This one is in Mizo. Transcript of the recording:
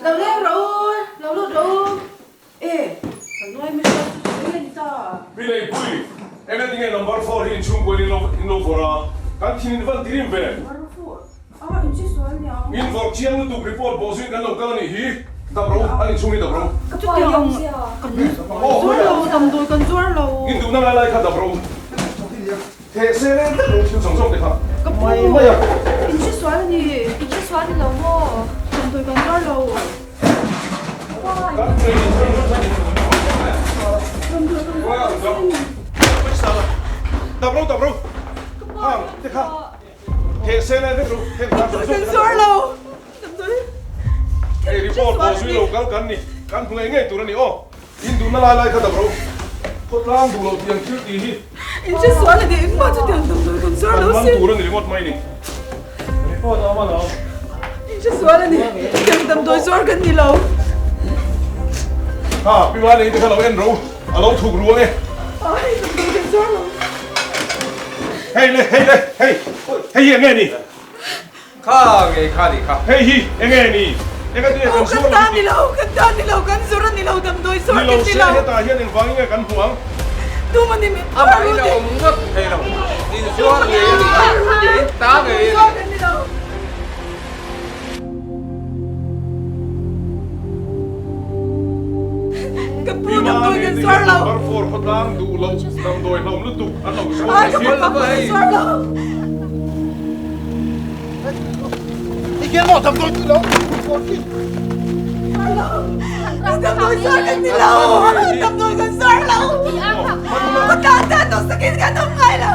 Lo leng rawh u, lo lut rawh u. E, ka nuai mai chuan chu sawi a ni ta. Pi Leipui, eng a tinge number four hi inchhungkuain in lo in lo vawrh a, kan thin in van ti rim ve. Number four? A, in chi sual niang. In vawrh chiang lutuk report bawh zuiin kan lo kal a nih hi. Dap ro, an inchhung hi dap ro. Ka chutiang kan zuar lo, damdawi kan zuar lo. In duhna lai lai kha dap ro. Theh se leng vek lo thil zawng zawng te kha Ka pu, mai mai a. In hre sual a ni. In hre sual ni lo maw? Damdawi kan zuar lo. Kan training hrang hrang khan in Damdawi kan zuar lo sin. Dap ro dap ro. Hang te kha theh se leng vek lo heng kha Damdawi kan zuar lo. Damdawi. Hei report pawh zui lo kal kan ni. Kan hmu ngei ngei tur a ni aw. In duhna lai lai kha dap ro. Khawtlang duh loh tiang thil tih hi. In hre sual a ni, engmah chu tiang damdawi kan zuar lo sin. Kan man tur a ni ringawt mai ni. Report a awm alawm. In hre sual a ni, tiang damdawi zuar kan ni lo. Ha, Pi Vanei te kha lo en ro, a lo thuk ru ang e. Ai, damdawi kan zuar lo. Hei le, hei le, hei, hei hi enge ni? Kha ngei kha ni kha. Hei hi enge ni? Enga tinge kan zuar lo Kan ta ni lo, kan ta ni lo, kan zur a ni lo, damdawi zuar kan ni lo. Ni lo se hetah hian engvang nge kan hmu ang? Tum a ni min tuar Amah in a awm ngawt thei lo, in zuar ngei a ni kha, in ta ngei a ni. Ka pu damdawi kan zuar lo. Barfor khawtlang duh loh damdawi hlawm lutuk an lo zuar Ka pu damdawi kan zuar lo. Damdawi zuar kan ni lo. Damdawi kan zuar lo. Ka tan tan tawh sakin kan awm ngai lo.